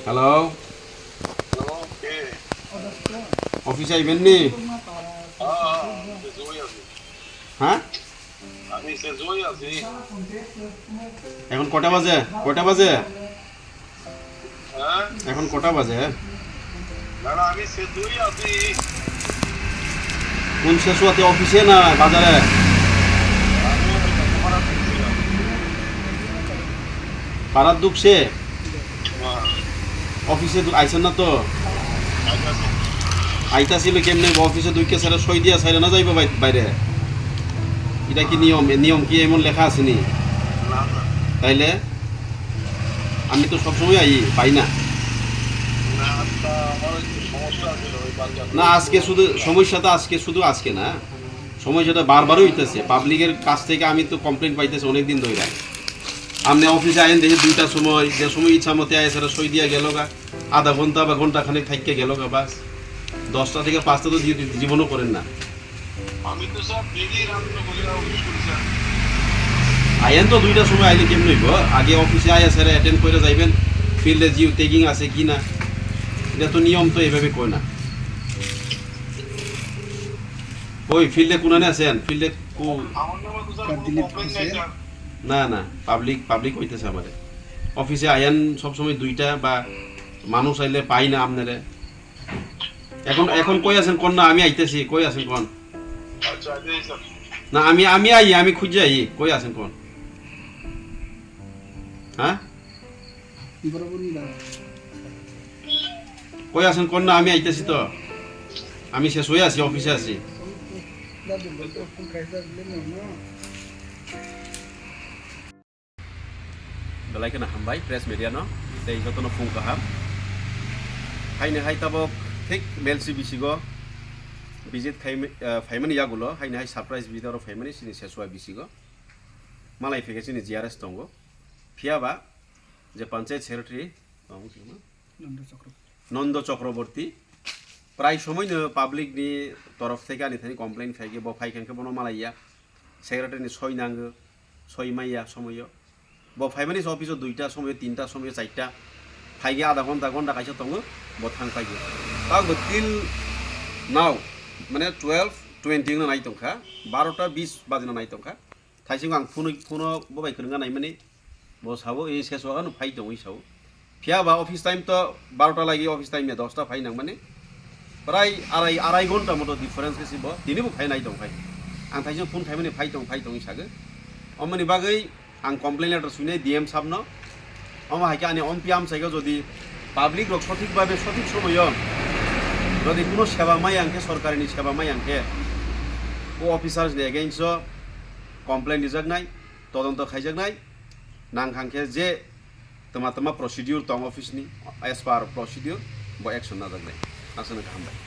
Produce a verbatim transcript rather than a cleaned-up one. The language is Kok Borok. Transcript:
Hello. Hello, কে? অফিসে আইবেন নি? হ্যাঁ, হ্যাঁ, আমি তো জয় আছি। হ্যাঁ? আমি তো জয় আছি। এখন কটা বাজে? কটা বাজে? হ্যাঁ? এখন কটা বাজে? না, না, আমি তো জয় আছি। কোন শেষুয়াতে, অফিসে না বাজারে? আমি ওই তোমার অফিসে। পাড়ার দুঃখে? হ্যাঁ। অফিসে দু-, আইছেন না তো? আইতাছি। আইতাছিল কেমনে? অফিসে দুই কেসারে সই দিয়া সাইরে না যাইবো বাই-, বাইরে? এটা কি নিয়ম? এ নিয়ম কি এমন লেখা আছে নি? না, না। তাইলে? আমি তো সবসময় আই, পাই না। না, আজকে আমার একটু সমস্যা আছে, ওই বাজার না, আজকে শুধু সমস্যা তো আজকে, শুধু আজকে না, সমস্যাটা বারবারই হইতেছে। পাবলিকের কাছ থেকে আমি তো কমপ্লেন পাইতেছি অনেক দিন ধরে। আপনি অফিসে আইন দেখে দুইটার সময়, যে সময় ইচ্ছা মতে আয়, সেটা সই দিয়া গেল গা। আধা ঘন্টা বা ঘন্টা খানেক থাইকে গেল গা, বাস। দশটা থেকে পাঁচটা তো জীব-, জীবনও করেন না। আমি তো স্যার ডেইলি রাত করে অফিস করি, স্যার। আইন তো দুইটার সময় আইলে কেমন হইব? আগে অফিসে আয়া স্যার অ্যাটেন্ড করে যাইবেন, ফিল্ডে জিও ট্যাগিং আছে কি না, এটা তো নিয়ম তো এভাবে কয় না। ওই ফিল্ডে কোনানে আছেন? ফিল্ডে কো-, আমার নামে তো স্যার কোনো কমপ্লেন নাই, স্যার। না, না, পাবলিক, পাবলিক হইতেছে আমাদের। অফিসে আয়ান সবসময় দুইটা বা মানুষ আইলে পাই না আপনারে। এখন, এখন কই আছেন কোন না? আমি আইতেছি, কই আছেন কোন? আচ্ছা, আইতেছি, স্যার। না, আমি, আমি আই, আমি খুঁজে আই, কই আছেন কোন? হ্যাঁ? বরাবরই না। কই আছেন কোন না? আমি আইতেছি তো। আমি শেষ হয়ে আছি, অফিসে আছি। Belai kheno hambai press media no, tei jotono phung kaham. Haini hai tabok thik M L C bisigo visit khai, ah, phaimani yagulo, haini hai surprise visit oro phaimani chini Seswa bisigo. Malai phikhe chini G R S tongo. Phiyaba je panchayat secretary, Nondo Chakraborty. Nondo Chakraborty. Prai somoino public ni torof theke ani thani complain phaikhe, bo phaikhe hwnkhe bono malaiya. Secretary ni soi nango, soi maiya somoyo. Bo phaimani se office o duita somoyo, tinta somoyo, charta. Phaikhe adha ghonta, ghonta kaisa tongo, bo thang phaikhe. Tabo till now, mane twelve twenty wngna nai tongkha, barota bis bajina nai tongkha. Thaising ang phone, phone o bo bai kwrwngna naimani, bo sao, "Ei, Seswa no phai tong," oi sao. Phiya ba office time to barota lagi, office time ya dosta phai nang mani. Prai arai, arai ghonta moto difference khe si bo, tini bo phai nai tong phai. Ang thaising phone khaimani phai tong, phai tong oi sagwi. Omoni bagwi ang complain letter suinai D M sab no. Omo hai khe ani ompi amchai khe jodi public rok sothik babe sothik somoyo jodi kuno seba maya hwnkhe, sorkari ni seba maya hwnkhe, o officers ni against o complain rijaknai, todonto khaijaknai, nang hwnkhe je tama tama procedure tong office ni, as per procedure bo action najaknai. Aswk no kaham bai.